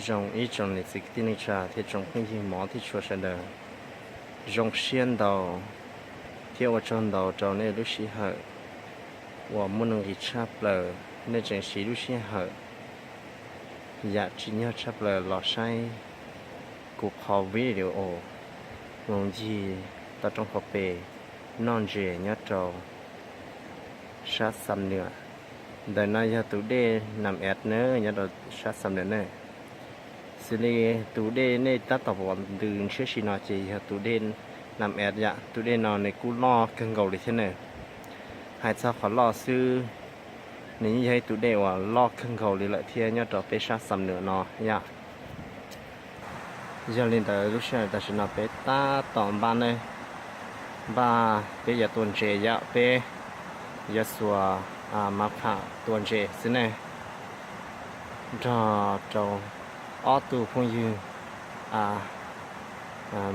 Zoo ib tsoom niam txiv kwv tij neej tsa thiab tsoom phooj ywg mov thiab tshua sawv daws, zoo siab ntau thiab ua tsaug ntau rau nej lub sij hawm uas muaj nuj nqis tshaj plaws, nej tseem siv lub sij hawm yam tsim nyog tshaj plaws los saib kuv qhov video mus ncig toj roob hauv pes noj ntses nyob rau sab Xam Nuam. Ntawm no yog tus dej Nam Ev na, nyob rau sab Xam Nuam na. Xws li tus dej nej tab tom pom ntws ntshiab si no ces yog tus dej Nam Ev yom. Tus dej no nws kuj loj kawg nkaus li thiab na. Hais txog qhov loj xwb, nws yeej yog ib tug dej uas loj kawg nkaus li lawm thiab nyob rau peb sab Xam Nuam no yom. Yog li ntawd lub sij hawm tam sim no peb tab tom npaj ne, npaj peb yuav tua ntses yom, peb yuav xuas mav pham tua ntses xwb ne, nrog rau ob tug phooj ywg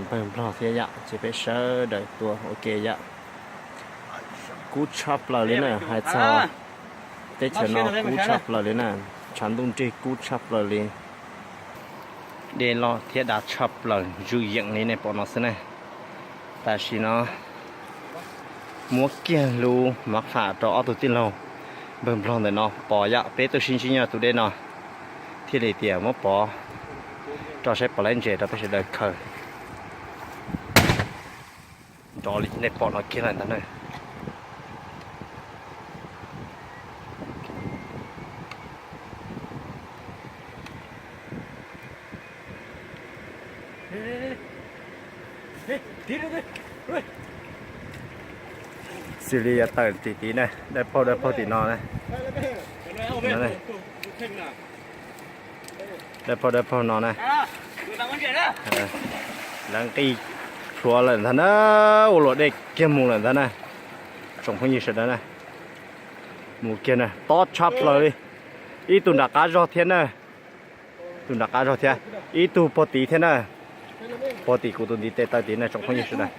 npawg Nplog thiab yom, ces peb sawv daws tua ua ke yom. Kub tshaj plaws li na, hais txog teb chaws no kub tshaj plaws li na, tshav ntuj nrig kub tshaj plaws li. Dej loj thiab dav tshaj plaws, zuj yeem li nej pom no xwb ne. Tam sim no muab kiag lub mav pham rau ob tug tij laug npawg Nplog ntawm no pov yom, peb tuaj sib ntsib nyob tus dej no thiaj li tias muab pov rau saib pov laib ntses rau peb sawv daws khaws. Nrov li nej pom no kiag lawm ntag na. Xws li yuav tawm tim tid na, dawb paug dawb paug tim no na. Dawb paug dawb paug no na. Lawv nqis plhuav lawm ntag na, ua luam dej kiag mus lawm ntag na. Tsoom phooj ywg sawv daws na, mus kiag na, tob tshaj plaws li. Ib tug nram qab zog thiab na, tus nram qab zog thiab, ib tug puag tid thiab na, puag tim kuv tus ntiv tes taw tid na tsoom phooj ywg sawv daws.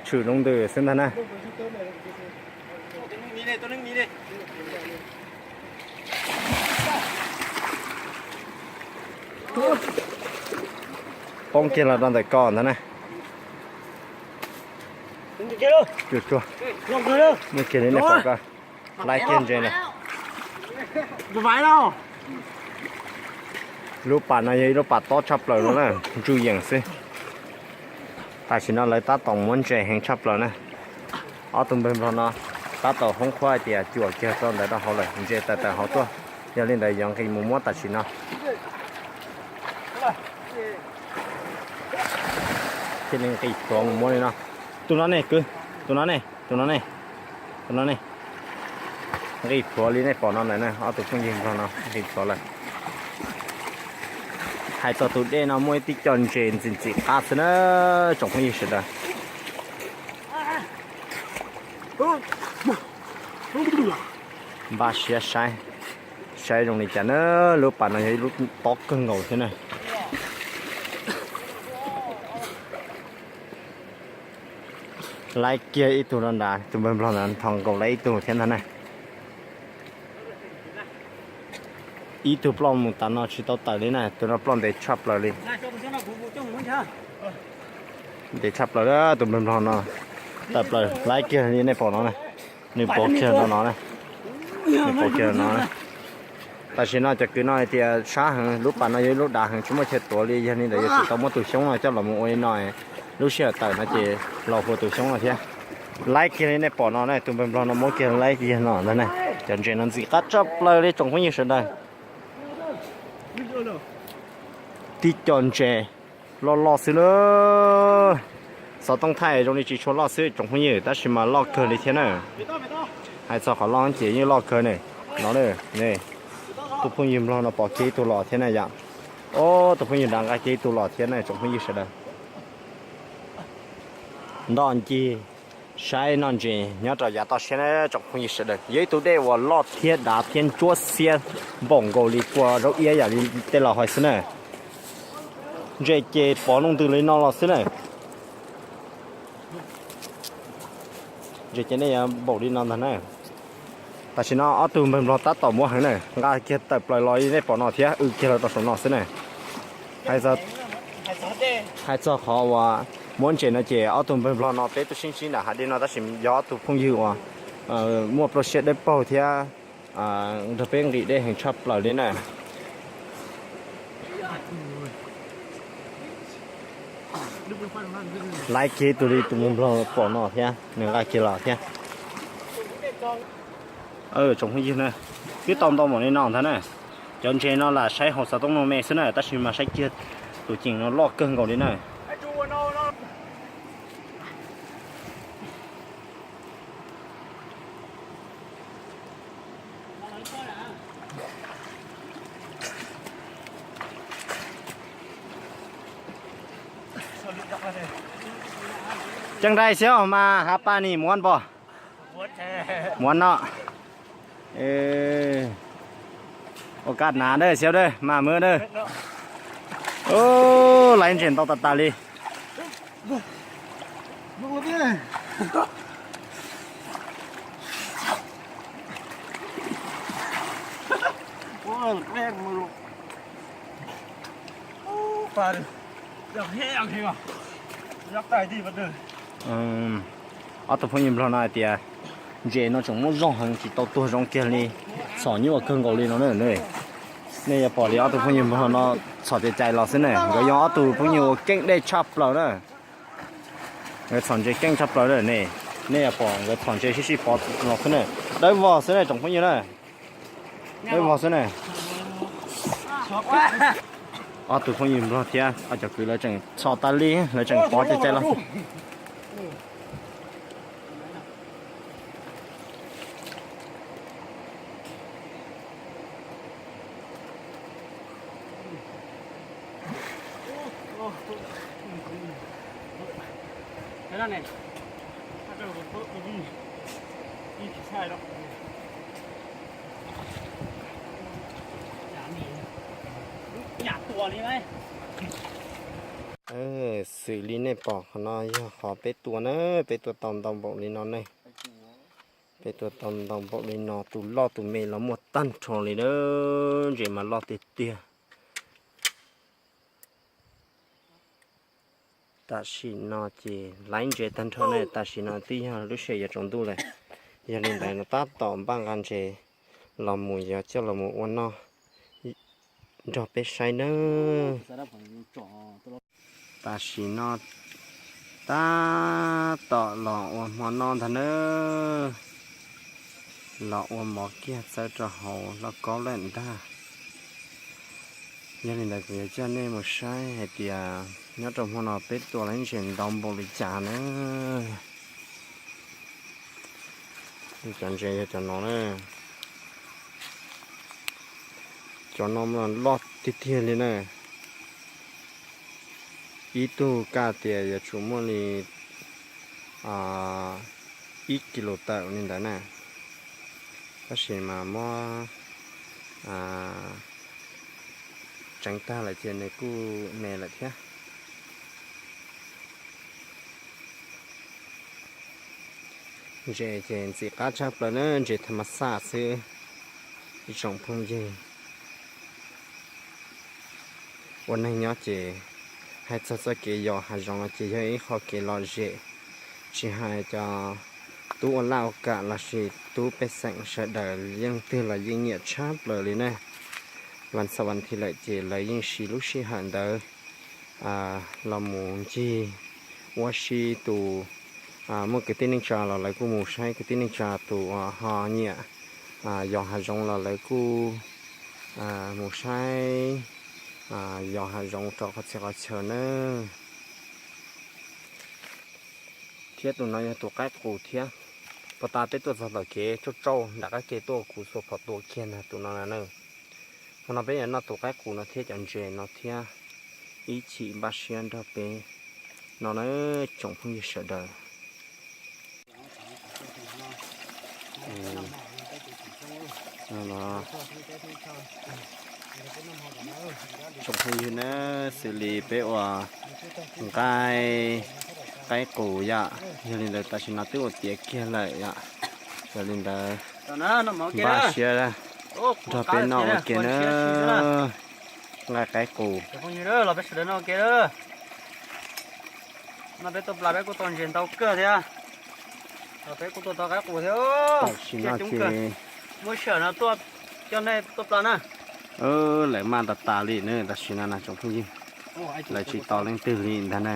Tshwm lub ntws xwb ntag na. Poob kiag los rau ntawm ko ntag na. Tsuag tsuag. Muaj kiag li nej pom ko, laib kiag ntses na. Lub pas no yog ib lub pas tob tshaj plaws no na, ntsuj yeem xwb. Tam sim no lawv tab tom muab ntses heev tshaj plaws na. Ob tug npawg Nplog no tab tom hoob qhuab hais tias cuam kiag txoj ntawd rau hauv lawm, ntses tawm tawm hauv tuaj. Yog li ntawd yuav nqis mus muab tam sim no. Thiaj li nqis plhuav mus muab li no. Tus no ne kwv, tus no ne, tus no ne, tus no ne. Nqis plhuav li nej pom no ntawm na, ob tug phooj ywg Nplog no nqis plhuav lawm. Hais txog tus dej no muaj ib tib co ntses ntxim ntxim qab xwb na, tsoom phooj ywg sawv daws. Npaj siab saib, saib zoo li cas na, lub pas no yog ib lub tob kawg nkaus thiab na. Laib kiag ib tug no nrad, tus npawg Nplog ntawd nthos nkaus laib ib tug thiab ntag na. Ib tug ploj mus tas no tsis tau tawm li na, tus no ploj ntev tshaj plaws li. Ntev tshaj plaws, tus npawg Nplog no tawm plaws laib kiag li nej pom no na. Nws pov kiag no no na. Nws pov kiag no na. Tam sim no cov kwv no hais tias sab heev, lub pas no yog ib lub dav heev tsis muaj chaw tuav li, yog li ntawd yuav tsum tau muab tus xyoob no coj los mus ua li no, lub sij hawm tawm no ces los hu tus xyoob no thiab. Laib kiag li nej pom no na, tus npawg Nplog no muab kiag laib kiag no ntag na. Cov ntses no ntxim qab tshaj plaws li tsoom phooj ywg sawv daws. Tib co ntses loj loj xwb na. Xov tooj thaij zoo li tsis tshua loj xwb tsoom phooj ywg, tab sis mas loj kawg li thiab na. Hais txog qhov loj ces yeej loj kawg ne. No ne, tus phooj ywg Nplog no pov kiag ib tug los thiab na yom. Ob, tus phooj ywg nrad nqa kiag ib tug los thiab na tsoom phooj ywg sawv daws. Nto ncig saib noj ntses nyob rau yav toj siab na tsoom phooj ywg sawv daws. Yog ib tug dej uas loj thiab dav thiab ntsuab xiab npaum nkaus li kua zaub iab yam li tej laus hais xwb na. Ntses ces pov lub ntws li no los xwb na. Ntses ces nej yuav npaum li no ntag na. Tam sim no ob tug npawg nplog tab tom muab heev na, nqa kiag tawm plaws los li nej pom no thiab, w kiag los rau saum no xwb na. Hais txog qhov uas muab ntses no ces ob tug npawg nplog no peb tuaj sib ntsib nram hav dej no tab sis yog ob tug phooj ywg uas muaj plab siab dawb paug thiab nrog peb nqis dej heev tshaj plaws li na. Laiv kiag tus li tus npawg nplog pom no thiab nws nqa kiag los thiab. Tsoom phooj ywg na, twb tau ntau npaum li no ntag na. Cov ntses no lam saib hauv xov tooj no me xwb na tab sis mas saib kiag tus ceem no loj kawg nkaus li na. Ceeb dai xyov mas hav paj ni muab npo. Muab no. Ua kaj nav dawb xyov dawb mas muab dawb. Laiv ntses ntau tas tas li. Ob tug phooj ywg nplog no hais tias ntses no tseem muaj zog heev tsis tau tuag zoo kiag li, txhom nyuaj kawg nkaus li no na. Nej yuav pom li ob tug phooj ywg nplog no txhom cai cai los xwb na, nkawd yog ob tug phooj ywg uas keej dej tshaj plaws na. Nkawd txhom ntses keej tshaj plaws na ne. Nej yuav pom nkawd txhom ntses sib sib pov los xwb na. Dawb vog xwb na tsoom phooj ywg na. Dawb vog xwb na. Ob tug phooj ywg nplog thiab cov kwv lawv tseem txhom tas li, lawv tseem pov cai cai los. Xws li nej pom qhov no yog qhov peb tua na, peb tua tau ntau npaum li no ne. Peb tua tau ntau npaum li no, tus loj tus me los muaj tag nrho li na, ntses mas loj tiag tiag. Tam sim no ces laiv ntses tag nrho ne, tam sim no twb yog lub sij hawm yuav tsaus ntuj lawm. Yog li ntawd no tab tom npaj nqa ntses los mus yuav coj los mus ua noj nrog peb saib nawb. Tam sim no tab tom los ua hmo noj ntag nawb, los ua mov kiag txawb rau hauv lauj kaub lawm ntag. Yog li ntawd kuv yuav coj nej mus saib hais tias nyob rau hmo no peb tua laiv ntses ntau npaum li cas na. Cov ntses yog cov no na. Cov no mas loj tiag tiag li na. Ib tug kaj tias yuav tsum muaj li ib kis lus tawm li ntawd na. Tab sis mas muab tseev tag lawm ces nws kuj me lawm thiab. Ntses ces ntxim qab tshaj plaws na, ntses tha mas xaj xwb. Ib tsoom phooj ywg, ua neeg nyob ces hais txog txoj kev yos hav zoov no ces yog ib qho kev lom zem, tsis hais cov tub ua laj ua kam lossis tub pej xeem sawv daws leej twg los yeej nyiam tshaj plaws li na. Vas xaum vas thiv lawm ces lawv yeej siv lub sij hawm ntawd los mus ncig ua si. Tus muaj kwv tij neej tsa los lawv kuj mus saib kwv tij neej tsa, tus ho nyiam yos hav zoov los lawv kuj mus saib yos hav zoov rau qhov txhia qhov chaw nawb. Thiab tus no yog tus qaib qus thiab. Puag ta peb tuaj txog tom kev tsauj tsauj nram qab ke tuaj kuv xuas phom tua kiag ntag tus no na. Hmo no peb yuav noj tus qaib qus no thiab cov ntses no thiab, ib chim npaj siab nrog peb no na tsoom phooj ywg sawv daws. Tsoom phooj ywg na, xws li peb ua nqaij qaib qus yom, yog li ntawd tam sim no twb ua tiav kiag lawm yom. Yog li ntawd Npaj siab nrog peb noj ua ke na, nqaij qaib qus. Los peb sawv daws noj ua ke. No peb tuaj plas peb kuj tau ntses ntau kawg thiab. Los peb kuj tuaj tau qaib qus thiab. Tam sim no ces muab sij hawm no tuaj coj nej tuaj plas na. Lawv maj tas tas li na tam sim no na tsoom phooj ywg. Lawv tsis tos leej twg li ntag na.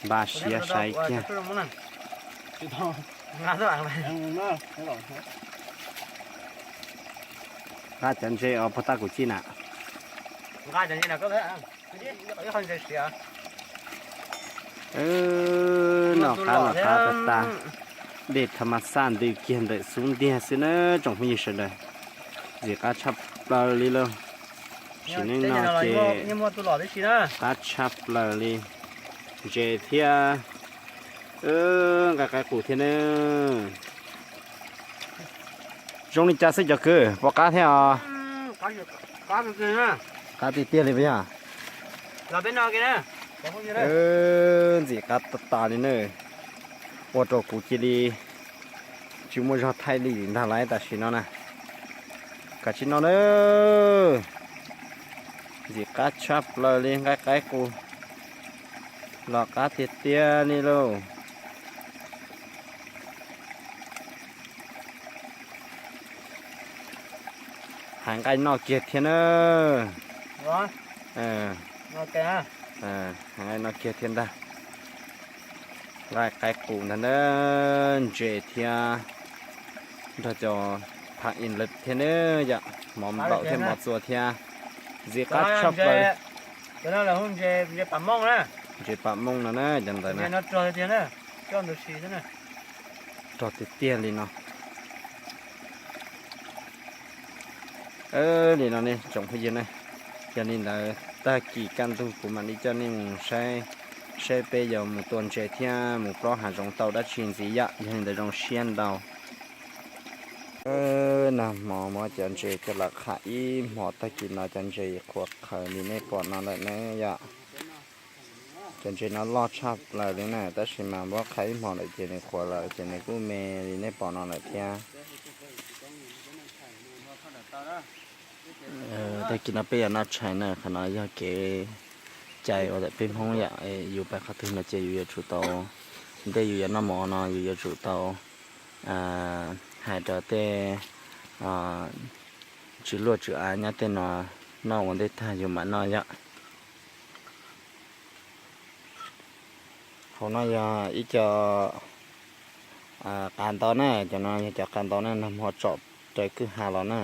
Npaj siab saib kiag. Nqa cov ntses os puag ta kuv ci na. Noj qab los qab tas tas, dej tha ma xaj ntws kiag ntawm xub ntiag xwb na tsoom phooj ywg sawv daws. Ntxim qab tshaj plaws li lauj. Sim neej no ces qab tshaj plaws li. Ntses thiab nqaij qaib qus thiab na. Zoo li cas xwb cov kwv, puas qab thiab os? Qab tiag tiag li puas yog? Ntxim qab tas tas li na. Ua rau kuv cia li tsis muaj zog thaij li ntag lauj tam sim no na. Kav tsij no na. Ntxim qab tshaj plaws li nqaij qaib qus. Los qab tiag tiag li lauj. Hais nqaij noj kiag thiab na. Hais nqaij noj kiag thiab ntag. Nqaij qaib qus ntag na, ntses thiab nrog cov phav in lawm thiab na yom, mov nplaum thiab mov txua thiab. Ntxim qab tshaj plaws. Ntses pam mooj no na, cov ntawd na. Rog tiag tiag li no. Li no ne tsoom phooj ywg na, yog li ntawd tag kis kaj ntug kuv mam li coj nej mus saib, saib peb yuav mus tua ntses thiab mus plob hav zoov tau dab tsi ntxiv yom. Yog li ntawd zoo siab ntau. Nag hmo muab cov ntses coj los qham ib hmo, tag kis no cov ntses qhuav qhawv li nej pom no lawm ne yom. Cov ntses no loj tshaj plaws li na, tab sis mas muab qham ib hmo lawm ces nws qhuav lawm ces nws kuj me li nej pom no lawm thiab. Tag kis no peb yuav noj tshais na, qhov no yog kev cai uas tawm peb Hmoob yom, yus pais qhov twg no ces yus yuav tsum tau, ntej yus yuav noj mov no yus yuav tsum tau hais rau tej tswv luaj tswv av nyob tej no noj ua ntej tag yus mam noj yom. Hauv no yog ib co qav ntau na, cov no yog cov qav ntau na, nag hmo tsom raws kwj ha los na.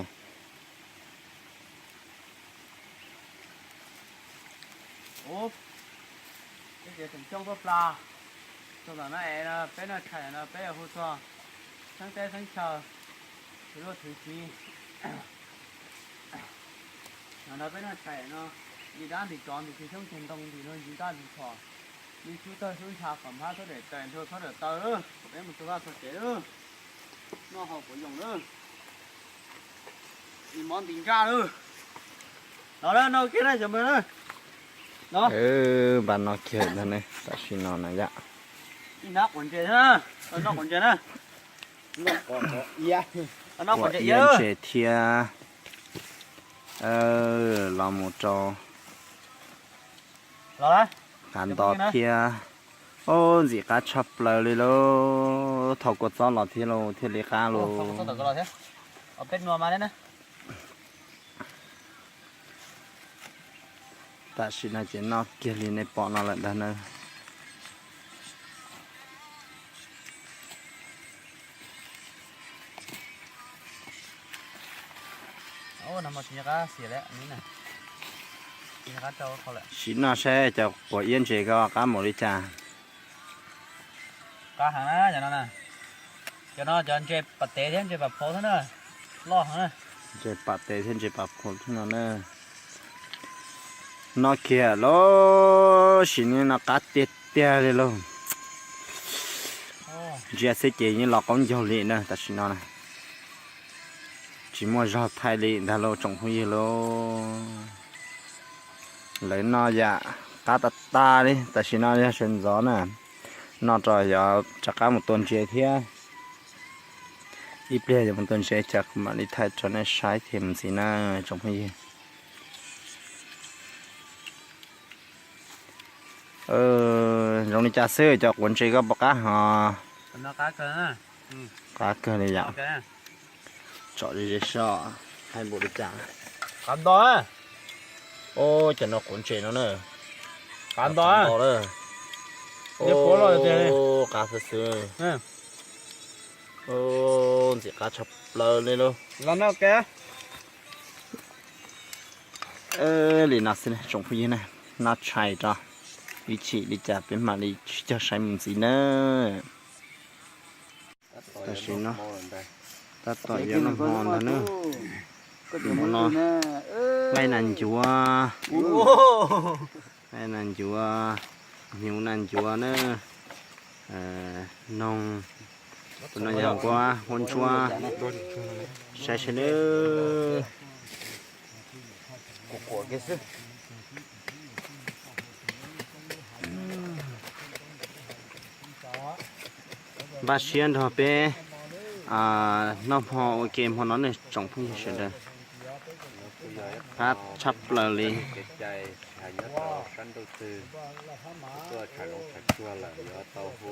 Ub, peb tsev feem coob tuaj plas, txog ntawm no es no peb noj tshais no peb yuav hu txog xeeb teb xeeb chaw, tus luaj thwv txiv. Ntawm no peb noj tshais no, ntim dab ntim tsov ntim txiv xyoob txiv ntoo ntim luag ntsis dab ntsis tsov, ntim xyoob tawg xyoob ntsha kom hmab txhob daim taws nthuav txhob daim taw lawm, kom peb mus txog vaj txog tsev lawm. Noj haus puas yoos lawm. Ntim mov ntim ntsaj lawm. Los lawm, noj kiag na cov phooj ywg na. Npaj noj kiag ntag ne, tam sim no na yom. Ib hnab quav ntses na, noj quav ntses na. Quav iab ntses thiab. Los mus rau qav nto thiab. Ub, ntxim qab tshaj plaws li lauj. Thau kua txob los thiab lauj, thiaj li qab lauj. Tam sim no ces noj kiag li nej pom no lawm ntag na. Sim noj saib cov quav iab ntses ko qab npaum li cas. Qab heev na cov no na. Cov no cov ntses pam tev thiab ntses pam phau thiab na. Loj heev na. Ntses pam tev thiab ntses pam phau thiab no na. Noj kiag lauj, sim neej no qab tiag tiag li lauj. Ntsia xwb ces yeej los qaub ncaug li na tam sim no na. Tsis muaj zog thaij li ntag lauj tsoom phooj ywg lauj. Lawv noj yam qab tas tas li, tam sim no yog sawv ntxov na. Noj rau yog rov qab mus tua ntses thiab. Ib pliag yog mus tua ntses cas kuv mam li thaij rau nej saib thiab mus ntxiv na tsoom phooj ywg. Zoo li cas xwb cov quav ntses koj puas qab hos? Qab kawg li yom. Tsom ze ze seb hais npaum li cas. Qab nto. Cov no quav ntses no na. Qab nto. Qab xwb xwb. Ntxim qab tshaj plaws li lauj. Li no xwb tsoom phooj ywg na, noj tshais rau, ib chim li cas peb mam li sib cog saib mus ntxiv na. Tam sim no tab tom yuav noj hmo ntag na. Hmo no nqaij nas ncuav, nqaij nas ncuav, hnyuv nas ncuav na, noog, tus no yog nquab, nquab ntsuab, saib saib nawb. Npaj siab nrog peb noj hmo ua ke hmo no ne tsoom phooj ywg sawv daws. Qab tshaj plaws li. Nyob rau sab ntuj twg tuaj tshav zoov tshav tsuag lawm yuav tau hu